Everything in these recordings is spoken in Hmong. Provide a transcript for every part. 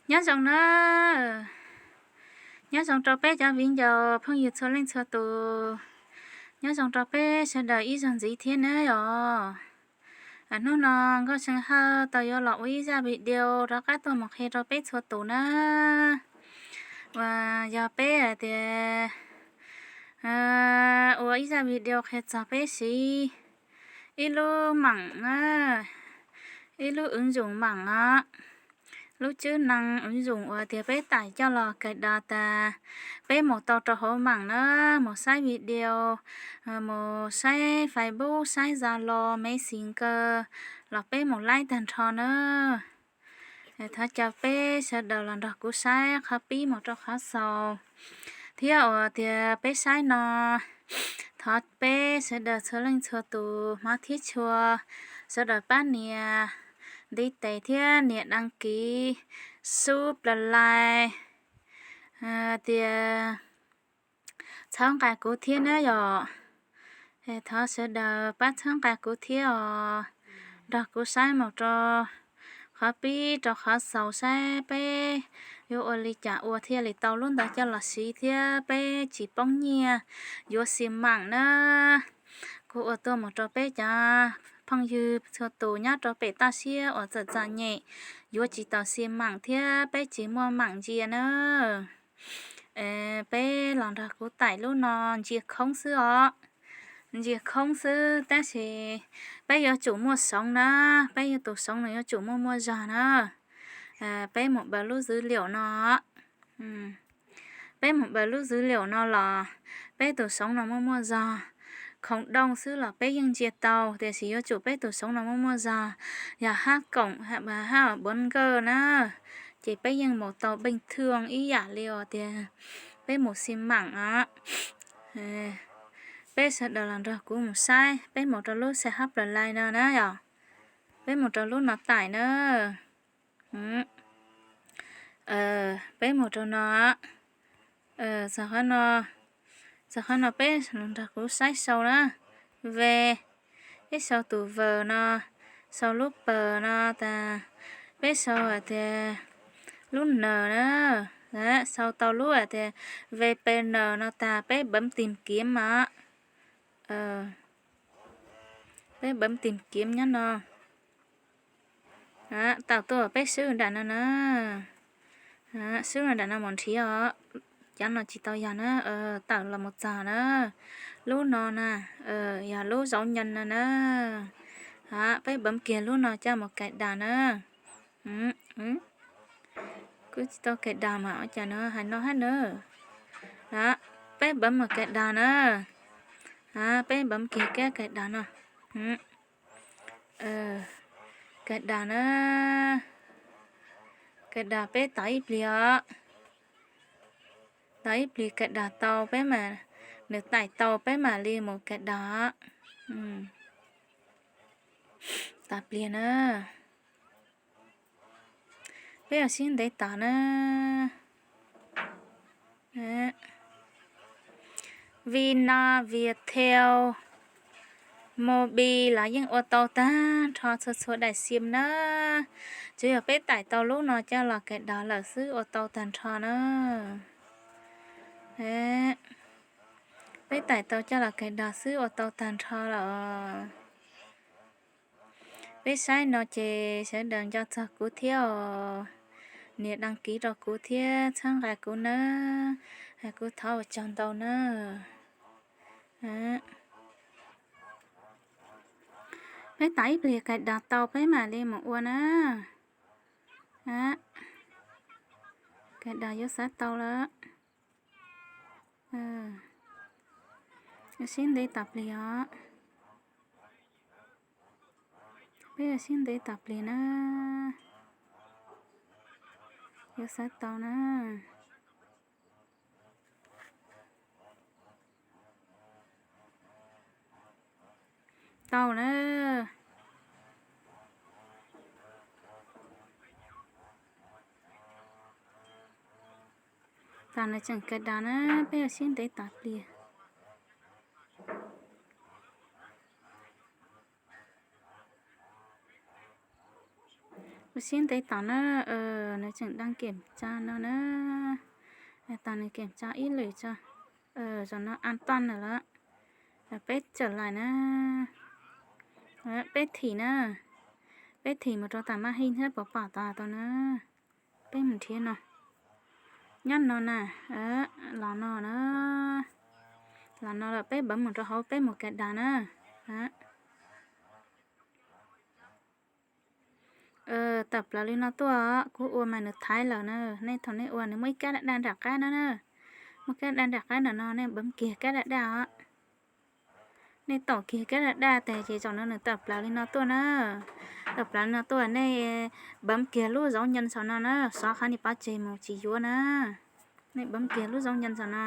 Nyob zoo na, nyob zoo rau peb cov viv ncaus phooj ywg txhua leej txhua tus, nyob zoo rau peb sawv daws ib zaug ntxiv thiab na yom. Hnub no Nkauj See Hawj tau yuav los ua ib zaj video rov qab tuaj mus qhia rau peb txhua tus na. Uas yog peb hais tias ua ib zaj video qhia txog peb siv ib lub mom, ib lub wv zoom mom os, lub tswb nees wv zoom uas tias peb taim coj los kais das tas peb mus tau rau hauv mom na, mus saib video, mus saib Facebook, saib Zalo, Messenger, los peb mus laib tag nrho na. Thov caw peb sawv daws los nrog kuv saib qhov pib mus rau qhov xaus, thiab uas tias peb saib no, thov peb sawv daws txhua leej txhua tus hmov thiab tshua, sawv daws pab nias ntiv tes thiab nias đăng ký, sub like, tias txhawb nqa kuv thiab na yom. Thov sawv daws pab txhawb nqa kuv thiab os, nrog kuv saib mus rau qhov pib rau qhov xaus saib peb yuav ua li cas ua thiaj li tau lub ntawd coj los siv thiab peb tsis poob nyiaj yuav xi mam na. Kuv ua tuaj mus rau peb cov phooj ywg txhua tus nyob rau pem toj siab uas txom txom nyem, yuav tsis tau xi mam thiab peb tsis muaj mam ntsia na. Peb los nrog kuv taim lub no ntsia khoob xwb os. Ntsia khoob xwb tab sis peb yuav tsum muaj soov na, peb yuav tus soov no yuav tsum muaj muaj zog na. Peb mus npaws lub dữ liệu no, peb mus npaws lub dữ liệu no los peb tus soov no muaj muaj zog. Khoom doo xwb los peb yeej ntsia tau, tiam sis yuav tsum peb tus soov no muaj muaj zog. Yog hab koom hab bốn G na, ces peb yeej mus tau bình thường ib yam li uas tias peb mus xi mam os. Peb sawv daws los nrog kuv mus saib, peb mus rau lub xe hab plais no na yom. Peb mus rau lub no taim na. Peb mus rau no, txog qhov no, txog qhov no peb los nrog kuv saib sau na. Ve, peb sau tus vs no, sau lub pws no tas, peb sau hais tias lub n na, sau tau lub hais tias V P N no tas peb bấm tìm kiếm os. Peb bấm tìm kiếm nyob no. Tawm tuaj peb swb nram no na. Swb nram no mus nrhiav os. Cov no tsis tau yog na, tawm los mus txog na. Lub no na, yog lub dấu nhân no na. Peb bấm kiag lub no coj mus cài đặt na. Kuv tsis tau cài đặt mas ua cas no hais no hab na. Peb bấm mus cài đặt na. Peb bấm kiag kab cài đặt no. Cài đặt na. Cài đặt peb tos ib pliag os. Tos ib pliag cài đặt tau peb mas, nws tải tau peb mam li mus cài đặt. Tos pliag na. Peb ua siab ntev tos na. Vina, Viettel, Mobi los yeej ua tau tag nrho txhua txhua daim sim na. Tsuas yog peb tải tau lub no coj los cài đặt lawm xwb ua tau tag nrho na. Peb tải tau coj los cài đặt xwb ua tau tag nrho lawm. Peb saib no ces sawv daws nco txog kuv thiab os. Nias đăng ký rau kuv thiab txhawb nqa kuv nawb. Kuv thov ua tsaug ntau nawb. Peb tos ib pliag cài đặt tau peb mam li mus ua na. Cài đặt yuav xav tau lawm. Ua siab ntev tos pliag os. Peb ua siab ntev tos pliag na. Yuav xav tau na. Tau na. Tos nws tseem cài đặt na, peb ua siab ntev tos pliag. Sib ntev tom na, nws tseem daj kem tsa no na. Tos nws kem tsa ib lwm tso. Zaum no an toj nws lawm. Peb txawm lais na. Peb thim na. Peb thim mus rau tom maj hij thiab pov pom tod tau na. Peb mus nrhiav no. Nyob no na. Los no na. Los no lawm peb npawv mus rau hauv peb mus kais das na. Tawm plaws li no tuaj, kuv ua mas nws thaiv lawm na. Nej thaum nej ua nws muaj ib kab daj daj nram qab no na. Muaj kab daj daj nram qab ntawm no, nej npawv kiag kab daj daj os. Nej taum kiag kab daj daj tas ces zaum no nws tawm plaws li no tuaj na. Tawm plaws li no tuaj, nej npawv kiag lub dấu nhân saum no na, xóa qhov nias pov tseg mus tsis yuav na. Nej npawv kiag lub dấu nhân saum no.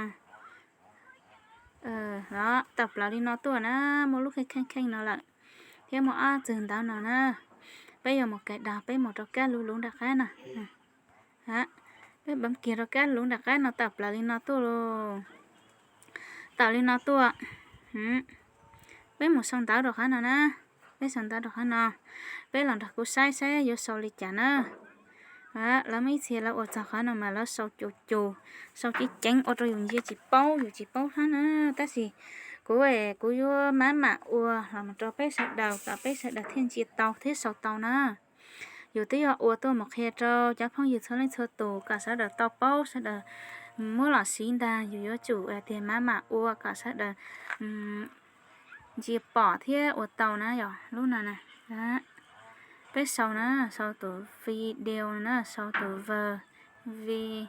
Tawm plaws li no tuaj na, muaj lub kheej kheej kheej no lawm, thiab muaj ob txwg ntawv no na. Peb yuav mus kais das, peb mus rau kab lub lub nram qab no. Peb npawv kiag rau kab lub nram qab no tawm plaws li no tuaj lauj. Tawm li no tuaj. Peb mus sau ntawv rau qhov no na. Peb sau ntawv rau qhov no. Peb los nrog kuv saib saib yuav sau li cas na. Lawv muaj ib txhia lawv ua txog qhov no mas lawv sau cus cus, sau ceev ceev ua rau yus ntsia tsis paub, yus tsis paub hab na. Tab sis kuv, kuv yuav maj mam ua los mus rau peb sawv daws kom peb sawv daws thiaj ntsia tau thiab sau tau na. Yus twb yog ua tuaj mus qhia rau cov phooj ywg txhua leej txhua tus kom sawv daws tau paub, sawv daws muab los siv ntag. Yus yuav tsum hais tias maj mam ua kom sawv daws ntsia pom thiab ua tau na. Yog lub no na, peb sau na, sau tus video na, sau tus verb, vi,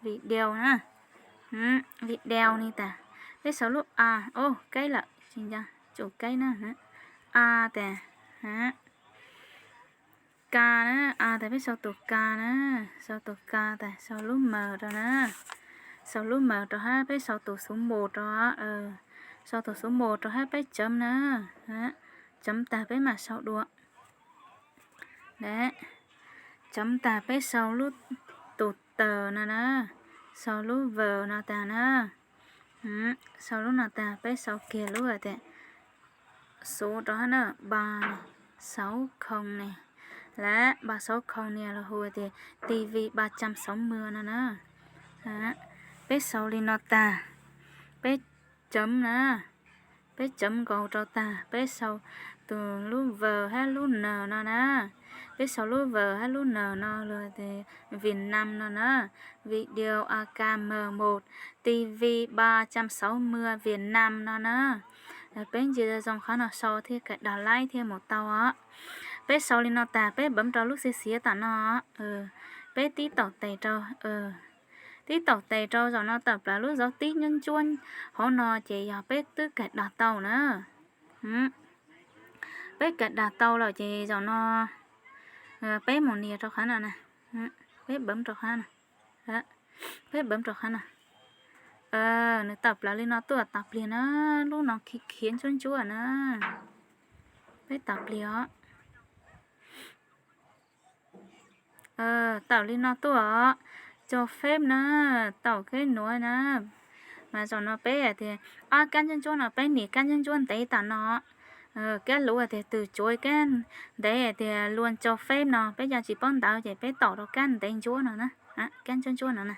video na, video ni tas. Peb sau lub a, o, keb lawm, tsis nco, tsum keb na. A tas, ka na, a tas peb sau tus ka na, sau tus ka tas, sau lub mờ rau na, sau lub mờ rau hab peb sau tus số một rau, sau tus số một rau hab peb chấm na, chấm tas peb mam sau dua. Chấm tas peb sau lub tus tờ no na, sau lub verb no tas na. Sau lub no tas peb sau kiag lub hais tias số rau hab na, ba, sáu không ne, lab ba sáu không ne los hu tias TV ba trăm sáu mươi no na. Peb sau li no tas, peb chấm na, peb chấm nkaus rau tas peb sau tus lub verb hab lub n no na. Peb sau lub verb hab lub n no los tias Việt Nam no na, video A K M một, TV ba trăm sáu mươi Việt Nam no na. Peb ntsia zoo qhov no sau thiaj kais das laib thiaj mus tau os. Peb sau li no tas peb npawv rau lub xiav xiav tom no, peb tib taum tes rau, tib taum tes rau zaum no tawm plaws lub dấu tích ntsuab ntsuab hauv no ces yog peb twb kais das tau na. Peb kais das tau lawm ces zaum no peb mus nias rau qhov no na, peb npawv rau qhov no, peb npawv rau qhov no. Nws tawm plaws li no tuaj tas pliag na, lub no khiav khiav ntsuab ntsuab na. Peb tas pliag os. Tawm li no tuaj os, cho phép na, taum keb nuav na. Mas zaum no peb hais tias ob kab ntsuab ntsuab no peb nias kab ntsuab ntsuab ntev tas no. Kab luv hais tias từ chối, kab ntev hais tias luôn cho phép no, peb cov tsis paub ntawv ces peb taum rau kab ntev ntsuab no na, kab ntsuab ntsuab no na.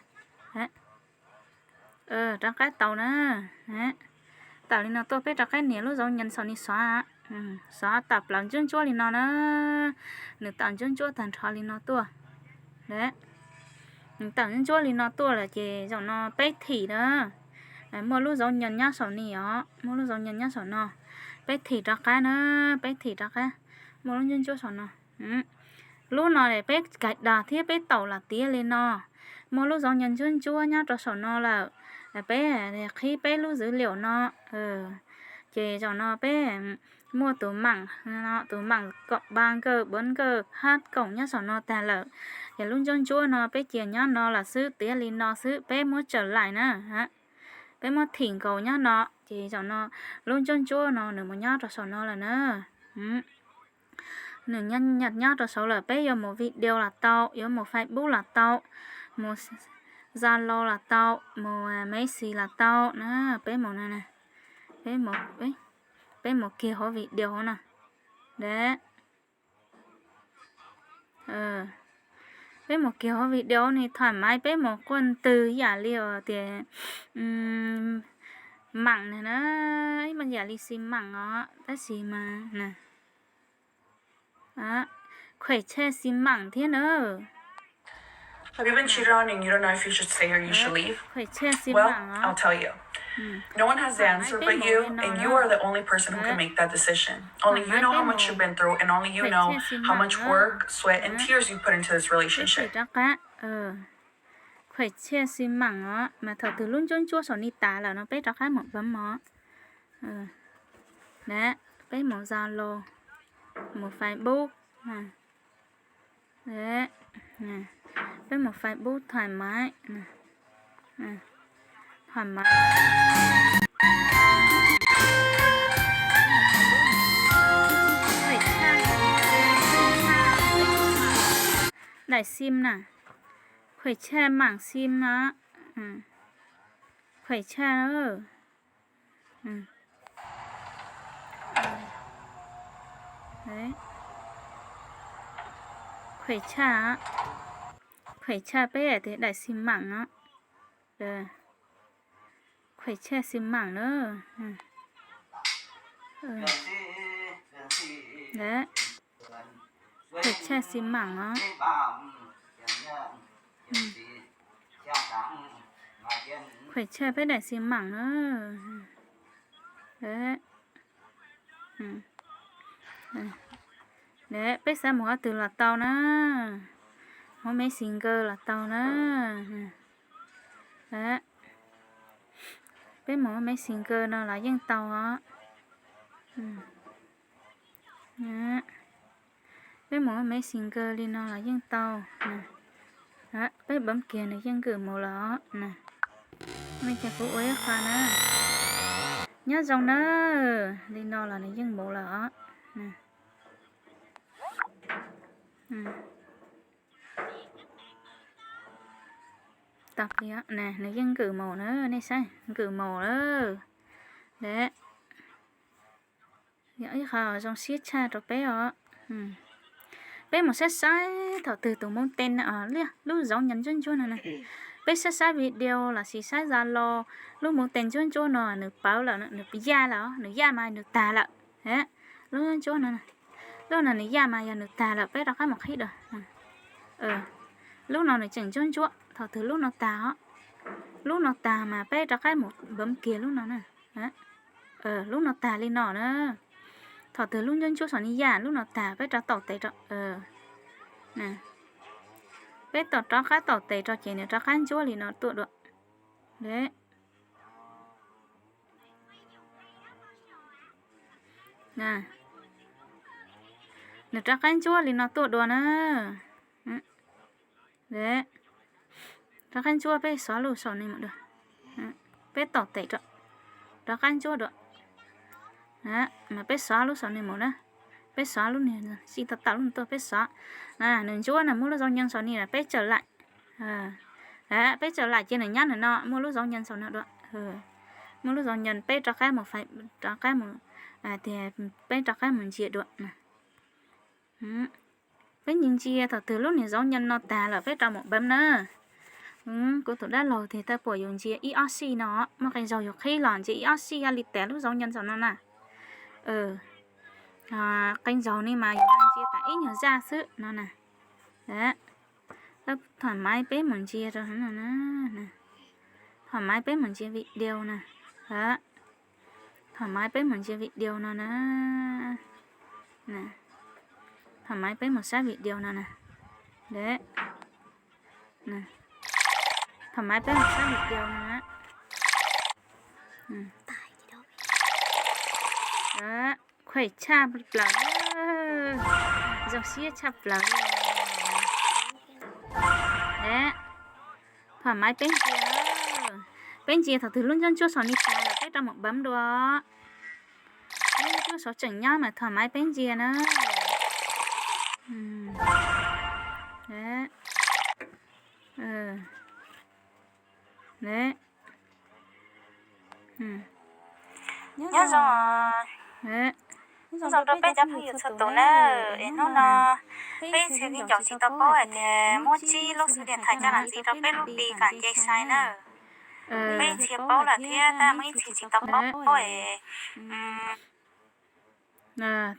Rov qab tau na. Tawm li no tuaj peb rov qab nias lub dấu nhân saum ni xov, xov tawm plaws ntsuab ntsuab li no na. Nws tawm ntsuab ntsuab tag nrho li no tuaj. Nws tawm ntsuab ntsuab li no tuaj lawm ces zaum no peb thim na. Muaj lub dấu nhân nyob saum ni os, muaj lub dấu nhân nyob saum no. Peb thim rov qab na, peb thim rov qab. Muaj lub ntsuab ntsuab saum no. Lub no peb kais das thiab peb taum lam tiav li no. Muaj lub dấu nhân ntsuab ntsuab nyob rau saum no lawm. Peb qhib peb lub dữ liệu no. Ces zaum no peb muaj tus mạng, tus mạng cộng ba nkawg, bốn nkawg, hab koom nyob saum no tag lawm. Ces lub ntsuab ntsuab no peb cia nyob no los xwb, tiav li no xwb, peb muab tsawm laim na. Peb muab thim nkaus nyob no, ces zaum no lub ntsuab ntsuab no nws mus nyob rau saum no lawm na. Nws nyob rau saud lawm, peb yuav mus video los tau, yuav mus Facebook los tau, mus Zalo los tau, mus Messi los tau na. Peb mus, peb mus kiag hauv video hauv no. Dab, Peb mus kiag hauv video ne, thoim maiv peb mus quaj ntws yam li tias maj mam na, ib yam li xis maj mam os, tab sis mas na, khuem tshaj xis maj mam thiab na. Khuem tshaj xis maj mam os. Thoim maiv peb mus li no na. Thoim maiv peb mus, khuem tshaj xis maj mam os. Peb rov qab, khuem tshaj xis maj mam os, mas thaum twg lub ntsuab ntsuab saum ni tas lawm no peb rov qab mus bấm os. Peb mus Zalo, mus Facebook. Peb mus Facebook thoim maiv, thoim maiv. Daim xim na, khuem tshaj mam xim na, khuem tshaj. Khuem tshaj, khuem tshaj peb tias daim xis mam os. Khuem tshaj xis mam na. Khuem tshaj xis mam os. Khuem tshaj peb daim xis mam na. Peb xav mus qhov twg los tau na. Hauv Messenger los tau na. Peb mus Messenger no los yeej tau os. Peb mus Messenger li no los yeej tau. Peb bấm kiag nws yeej nkws mus lawm os. Nej cia kuv ua ib qho na. Nyob zoo na, li no los nws yeej mus lawm os. Tau, nws yeej nkws mus na, nej saib, nkws mus lawm. Yog ib qho zoo siab tshaj rau peb os. Peb mus saib saib thaum twg tus mub tes, lub zov nyas ntsuab ntsuab no na. Peb saib saib video los sis saib Zalo, lub mub tes ntsuab ntsuab no nws pawv lawm, nws yaj lawm, nws yaj mas nws tag lawm. Lub ntsuab no, lub no nws yaj mas yog nws tag lawm, peb rov qab mus qhib dua. Lub no nws tseem ntsuab ntsuab, thaum twg lub no tag os. Lub no tag mas peb rov qab mus bấm kiag lub no na. Lub no tag li no na. Thaum twg lub ntsuab ntsuab saum ni yaj, lub no tag peb rov taum tes rau. Peb tau rov qab taum tes rau ces nws rov qab ntsuab li no tuaj dua. Nws rov qab ntsuab li no tuaj dua na. Rov qab ntsuab, peb xov lub saum ni mus dua. Peb taum tes rau, rov qab ntsuab dua. Mas peb xov lub saum ni mus na. Peb xov lub ni, tsis tau taum lub no tuaj, peb xov. Nws ntsuab na, muaj lub zov nyas saum ni, peb tsawm laim. Peb tsawm laim ces nws nyob nws no, muaj lub zov nyas saum no dua. Muaj lub zov nyas, peb rov qab mus, rov qab mus, tias peb rov qab mus ntsia dua. Peb ntsia ntsia thaum twg lub niag zov nyas no tag lawm peb rov mus bấm na. Kuv tus dab laug tias tau puas yus ntsia ib ob sij no, muaj qee zaug yus qhib los ntsia ib ob sij li tas lub zov nyas saum no na. Qee zaug ni mas yus ntsia tas ib nyuag zaj xwb no na. Thoom maiv peb mus ntsia rau no na. Thoom maiv peb mus ntsia video na. Thoom maiv peb mus ntsia video no na. Thoom maiv peb mus saib video no na. Thoom maiv peb mus saib video no na. Khuem tshaj plaws, zoo siab tshaj plaws. Thoom maiv peb ntsia, peb ntsia thaum twg lub ntsuab ntsuab saum ni tag lawm peb rov mus bấm dua. Lub ntsuab saud tseem nyob mas thoom maiv peb ntsia na. Nyob zoo. Nyob zoo rau peb cov phooj ywg txhua tus nawb, es hnub no peb ib txhia viv ncaus tsis tau paub hais tias muab tsib lub xub diam thais coj los ntxiv rau peb lub Pi kom nce sai nawb. Peb ib txhia paub lawm thiab tab muaj ib txhia tsis tau paub es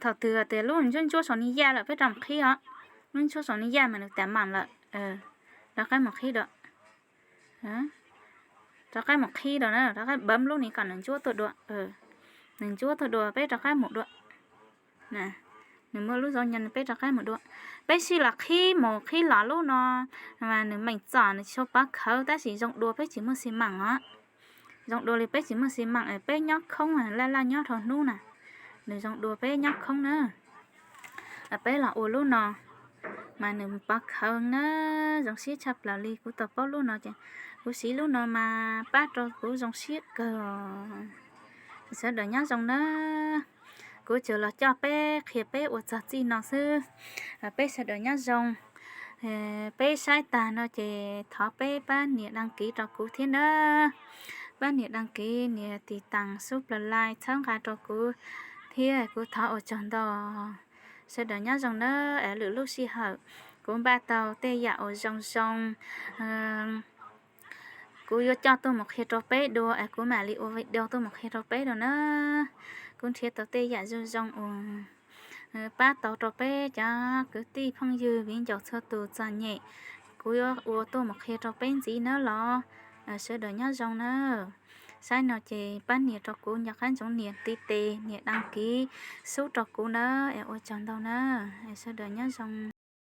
thaum twg tias lub ntsuab ntsuab saum ni yaj lawm peb rov mus qhib os. Lub ntsuab saum ni yaj mas nws tas mam lawm, rov qab mus qhib dua. Rov qab mus qhib dua na, rov qab bấm lub ni kom nws ntsuab tuaj dua. Nws ntsuab tuaj dua peb rov qab mus dua. Nws muaj lub zoo nyob peb rov qab mus dua. Peb sij los qhib mus qhib los lub no mas nws meem txom nws tsis tshua pov khawv tab sis zoo dua peb tsis muaj xi măng os. Zoo dua li peb tsis muaj xi măng es peb nyob khoob laj laj nyob rau hnub na. Nws zoo dua peb nyob khoob na. Peb los ua lub no mas nws pov khawv na, zoo siab tshaj plaws li. Kuv tau paub lub no ces kuv siv lub no mas pab rau kuv zoo siab kawg. Sawv daws nyob zoo na. Kuv tsuas los coj peb qhia peb ua txog txij no xwb. Peb sawv daws nyob zoo. Peb saib tag no ces thov peb pab nias đăng ký rau kuv thiab na. Pab nias đăng ký, nias tiv tas, sub plaws like txhawb nqa rau kuv thiab kuv thov ua tsaug ntau. Sawv daws nyob zoo na. Lwm lub sij hawm kuv npaj tau tej yam uas zoo zoo kuv yuav coj tuaj mus qhia rau peb dua es kuv mam li ua video tuaj mus qhia rau peb dua na. Kuv nrhiav tau tej yam zoo zoo uas pab tau rau peb cov kwv tij phooj ywg viv ncaus txhua tus txom nyem, kuv yuav ua tuaj mus qhia rau peb ntxiv na los. Sawv daws nyob zoo na. Saib no ces pab nias rau kuv nco qab ntsoov nias tiv tes nias đăng ký, sub rau kuv na. Es ua tsaug ntau na. Sawv daws nyob zoo.